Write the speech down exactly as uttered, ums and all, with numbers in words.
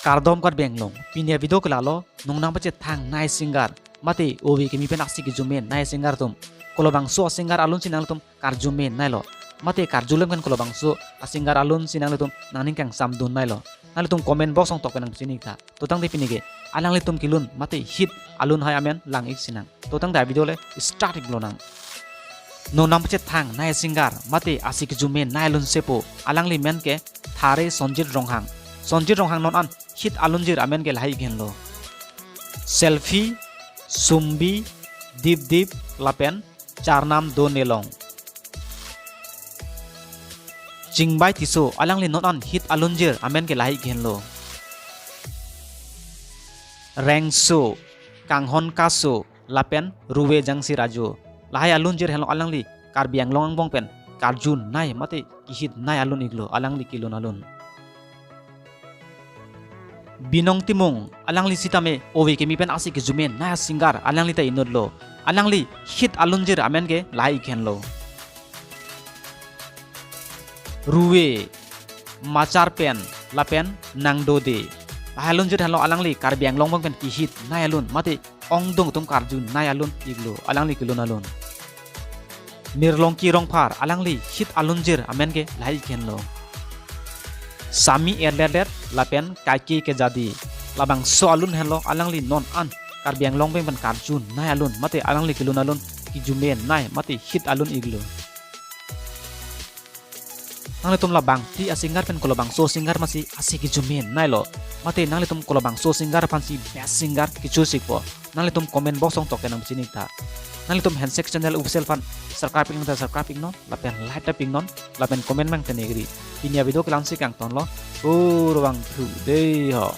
Kardom kardeng long, pini avideo ke lalo, nongnam pachethang nai singer, mate ove kimi pen aksi kejume nai singer atum. Kolobangso asinger alun si nanglitum karjume nailo. Mate karjulem kan kolobangso asinger alun si nanglitum nangning kangsamdun nailo. Nanglitum comment box along tok ke nangchini tha. To tangte pini ke alanglitum kelun mate hit alun hai amen lang-ik sinang. To tangte avideo le start-ik lonang. Nongnam pachethang nai singer mate aksi kejume nai alun sepo, alangli men ke Thare Sonjit Ronghang. Sonjit Ronghang non an hit alunjir amen ke lahai-ik henlo: Selfie, Sumbi, Dip Dip, lapen Charnam Do Nelong. Chingbai Tisso, alangli non an hit alunjir amen ke lahai-ik henlo: Rengso, Kanghon Kaso, lapen Ruve Jangsi Rajo. Lahai alunjir henlo alangli Karbi Anglong angbong pen karju nai mate kehit nai alun-iklo, alangli kelun alun. Binong Timung, alangli sitame ove kimi pen aksi kejume nai singer, alangli ta inutlo. Alangli hit alunjir amen ke lahai-ik henlo: Ruve, Machar Pen, lapen Nang Dode. Lahai alunjir henlo alangli Karbi Anglong angbong pen kehit nai alun mate ongdung atum karju nai alun-iklo, alangli kelun alun. Mirlongki Rongphar, alangli hit alunjir amen ke lahai-ik henlo: Sami Erletlet lapen Kaike Kejadi. Labangso alun henlo alangli non an Karbi Anglong angbong pen karju nai alun mate alangli kelun alun kejume nai mate hit alun-iklo. Nanglitum labangpi asinger pen kolobangso singer masi aksi kejume nailo, mate nanglitum kolobangso singer aphansi best singer kechoose-ikpo, nanglitum comment box along tok ke nangchini tha. Nanglitum Handshake Channel Official aphan subscribe-ik nang ta subscribe-ik non, lapen like ta pi-ik non, lapen comment mang tenegri. Pini avideo ke la-an si kangtonlo, kurvangthu dei ho.